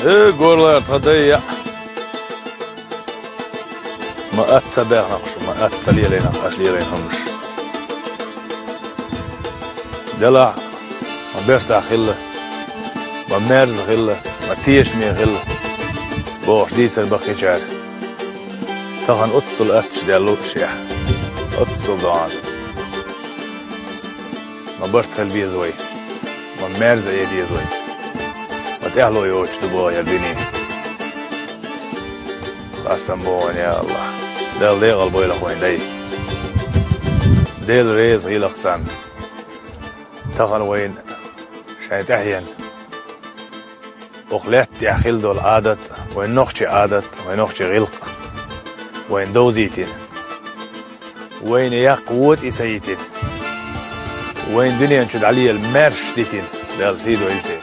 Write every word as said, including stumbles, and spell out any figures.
Э, горлар тха дайя. Ма атца бехнакъ шу, ма атца лелайнакъ аш лелайна хӀумаш. Делахь, ма бертахь хилла, ма мерза хилла, ма тешаме хилла, бохуш дийцар баккхийчара. Тахана оццул атташ даьлла луъушехь, оццул доӀана. Ма барт хила беза вай, ма мерза Ӏе деза вай, ма тӀаьхьало йоцуш ду боху хӀара дуьне. Хастам боху вайн, я АллахӀ. Дала декъал бойла вайн дай. Дела реза хилахь царна. Тахана вайна шайн тӀаьхьенна. Оха лаьтта тӀехь хилла долу Ӏадат, вайн нохчийн Ӏадат, вайн нохчийн гӀиллакх, вайна довзийтина. Вайна яккха воцӀа ца йитина. Вайна дуьнен чу дӀалела маьрша дитина. Дала сий дойла.